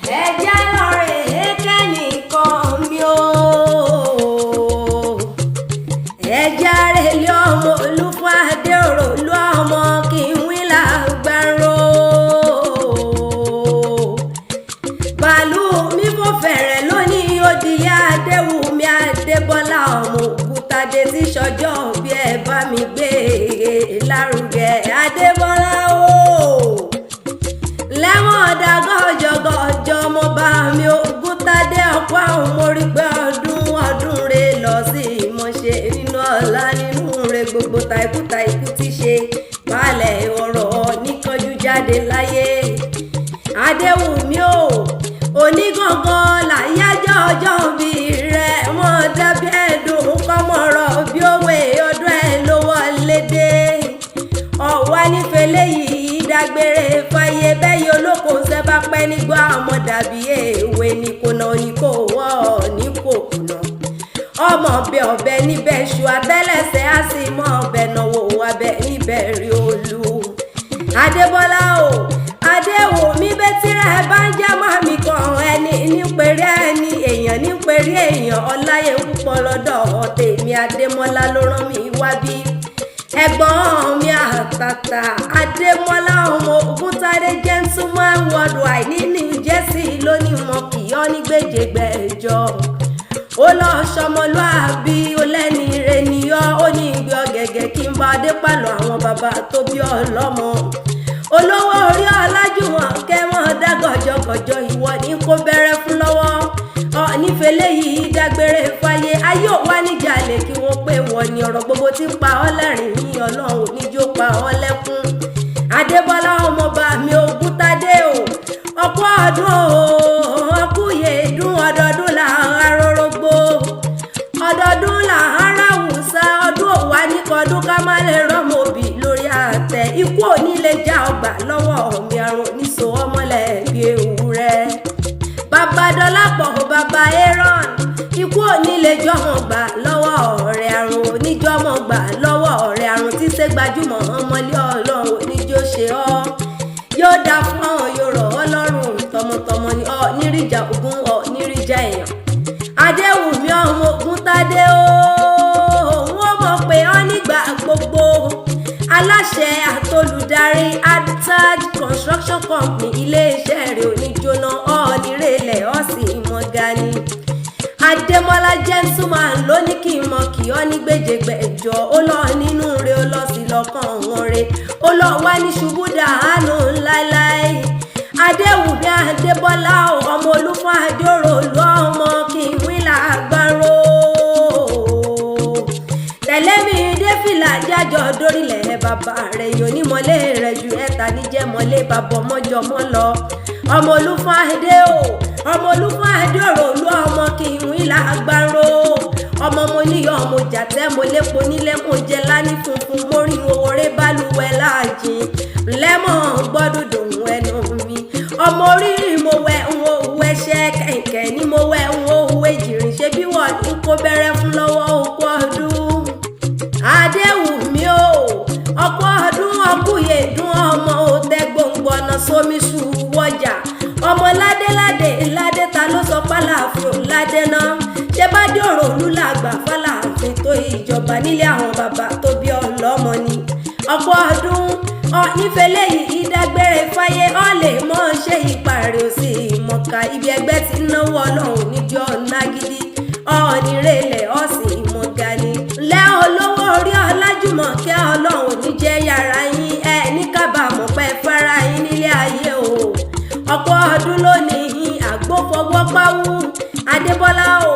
Ẹjẹ́ lọ́rẹ̀ kẹ́nìkan mi o. Ẹjẹ́ rẹ̀lẹ́ ọmọ olúfún adéòrò lú ọmọ kí n wí làgbàrò. Bàálù mi fò fẹ̀rẹ̀ lónìí, òdìyẹ Adéwùmí Adébọ́lá ọmọ Ògúntadé tí sọjọ́ bí ẹ bá mi gbé lárugẹ Adébọ́lá o lẹ́wọ̀n ọ̀dà gọ́jọ́gọ́jọ́ mo bá mi Ògúntadé ọ̀pọ̀ àwọn mórí pé ọdún ọdún re lọ sí ìmọ̀ṣẹ́ nínú ọ̀la nínú re gbogbo tàìkú tàìkú ti ṣe balẹ̀ ọ̀rọ̀ níkanjú jáde láyé. Adéwùmí o, onígangan làyájọ́ ọjọ́ bí rẹ̀ wọ́n dábí ẹ̀dùn kọ́mọ̀rọ̀ bí òwe ọdún ẹ̀ ló wọlé dé. Ọ̀wá nífẹ̀lẹ́ yìí dágbére fáyé bẹ́ẹ̀ olóko ṣẹ́ bá pẹ́ nígbà ọmọ dàbí èwe ní kùnà ní kò wọ́ ní kò kùnà. Ọmọ ọbẹ̀ ọbẹ̀ níbẹ̀ ṣù àtẹ́lẹsẹ̀ á sì mọ ọbẹ̀ náwó abẹ níbẹ̀ rí olú. Adébọ́lá o, Adéwùmí bẹ́tírẹ̀ bá ń já màmí kan ẹni nípẹ̀rẹ́ ẹni èèyàn nípẹ̀rẹ́ èèyàn ọláyé púpọ̀ lọ́dọ̀ tèmi. Adémọ́lá ló rán mi wá bí ẹ̀gbọ́n mi àtàtà Adémọ́lá ọmọ Ògúntadé gentleman worldwide ní New Jersey lónìí mọ kì í ọ́ ní gbèjègbèjọ. Ó lọ sọmọlúàbí, ó lẹ́ni ire niyọ́, ó ní ìgbé ọ̀gẹ̀gẹ̀ kí n bá dé pàlọ́ àwọn bàbá tó bí ọlọ́mọ. Olówó orí Ọlájúwọ̀n kẹ́mọ́ dá gọ̀jọ̀gọ̀jọ̀ ìwọ ní kó bẹ̀rẹ̀ fún lọ́wọ́ ọ nífẹ̀lẹ́ yìí dágbére fáyé ayé ò wá níjà lè kí wọ́n pé wọ́n ní ọ̀rọ̀ gbogbo tí ń pa ọ́ lẹ́rìn yín ọlọ́run oníjó pa ọ́ lẹ́kún. Adébọ́lá ọmọọba mi Ògúntadé o, ọkọ ọdún o, ọkùyè dún ọdọọdún là ń arórógbó, ọdọọdún là ń ráwùsá ọdún òwá níkọdún ká má lè rọmọ òbí lórí àtẹ. Ikú òní lè já ọgbà lọ́wọ́ mi, àrùn oníṣòwò ọmọlẹ̀ bí ewúrẹ́. Bàbá Dọlápọ̀, bàbá Aaron, ikú òní lè jọmọ gbà lọ́wọ́ ọ̀rẹ́, àrùn oníjọmọ gbà lọ́wọ́ ọ̀rẹ́, àrùn tí ṣe gbajúmọ̀ ọmọlé ọlọ́run oníjó ṣe ọ́. Yóò dá fún ọ, yóò rọ̀ ọ́ lọ́rùn tọmọtọmọ ni ọ nírìjà ogun ọ nírìjà èèyàn. Adéwùmí ọmọ Ògúntadé o, wọ́n mọ̀ pé ọ nígbà gbogbo aláṣẹ àtolùdarí Adtag Construction Company, iléeṣẹ́ rẹ̀ ò ní jóná, ọ̀ọ́nìrèlẹ̀ ọ̀sìn ìmọ̀gá ni. Adémọ́lá gentleman ló ní kí n mọ̀ kí ọ ní gbèjègbèjọ. Ó lọ nínú rẹ̀, ó lọ sí lọ́kàn wọn rẹ̀, ó lọ wá ní ṣubú dàánù láéláé. Adéwùmí Adébọ́lá ọmọ olúfún adéòrò lú ọmọ kí n wí làgbárò. Tẹ̀lé mi dé fìlà jájọ dórílẹ̀ bàbá rẹ̀ yóò ní mọ́lé rẹ̀ ju ẹ̀ta níjẹ́ mọ́lé bàbá ọmọjọmọ́ lọ. Ọmọ olúfún adé o, ọmọ olúfún adé òrò lú ọmọ kí n wí làgbárò. Ọmọ mo níyọ mo jàtẹ́ mo lépo nílé mo jẹ lání funfun mo rí owó balùwẹ̀ láàjìn lẹ́mọ̀ gbọ́dọ̀dọ̀ ẹnu mi. Ọmọ orí mo wẹ̀ ń wo ẹṣẹ́ kẹ̀kẹ́ ni mo wẹ̀ ń wo èjìrìn ṣe bí wọ́n ní kó bẹ̀rẹ̀ fún lọ́wọ́ òkú ọdún. Adéwùmí o, ọ̀pọ̀ ọdún ọkùyè dún ọmọ òtẹ gbòǹgbò ọ̀nà sómi sùn wọjà ọmọ ládéládé ládé ta ló sọ pálàfin ò ládé náà ṣé bá dé ọ̀rọ̀ olúlàgbà fàlàfin tó ìjọba nílé àwọn bàbá tó bí ọlọ́mọ ni. Ọ̀pọ̀ ọdún ọ nífẹ̀lẹ́ yìí dágbére fáyé ọ lè mọ́ ṣe ìpàrẹ̀ òsì ìmọ̀ọ́ká ibi ẹgbẹ́ ti náwó ọlọ́run níjọ́ nágídí ọ̀ọ́nìrèlẹ̀ ọ̀sìn ìmọ̀ọ́gá ni. Ńlẹ́ olówó orí Ọlájúmọ̀kẹ́, ọlọ́run níjẹ́ yàrá yín ẹ ní kábàámọ̀ pẹ́ fara yín nílé ayé o. Ọ̀pọ̀ ọdún lónìí àgbófọwọ́páwú Adébọ́lá o,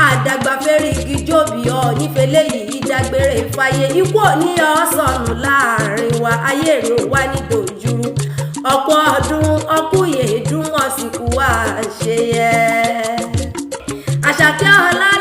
àdàgbàfẹ́rẹ́ igi jóbi ọ nífẹ̀lẹ́ yìí dágbére fáyé ikú òní ọ sọnù láàrin wa ayé rè wá ní dojúrú. Ọ̀pọ̀ ọdún ọkùyè dún ọ̀sìnkú wa ṣe yẹ. Àṣàkẹ́ ọlá.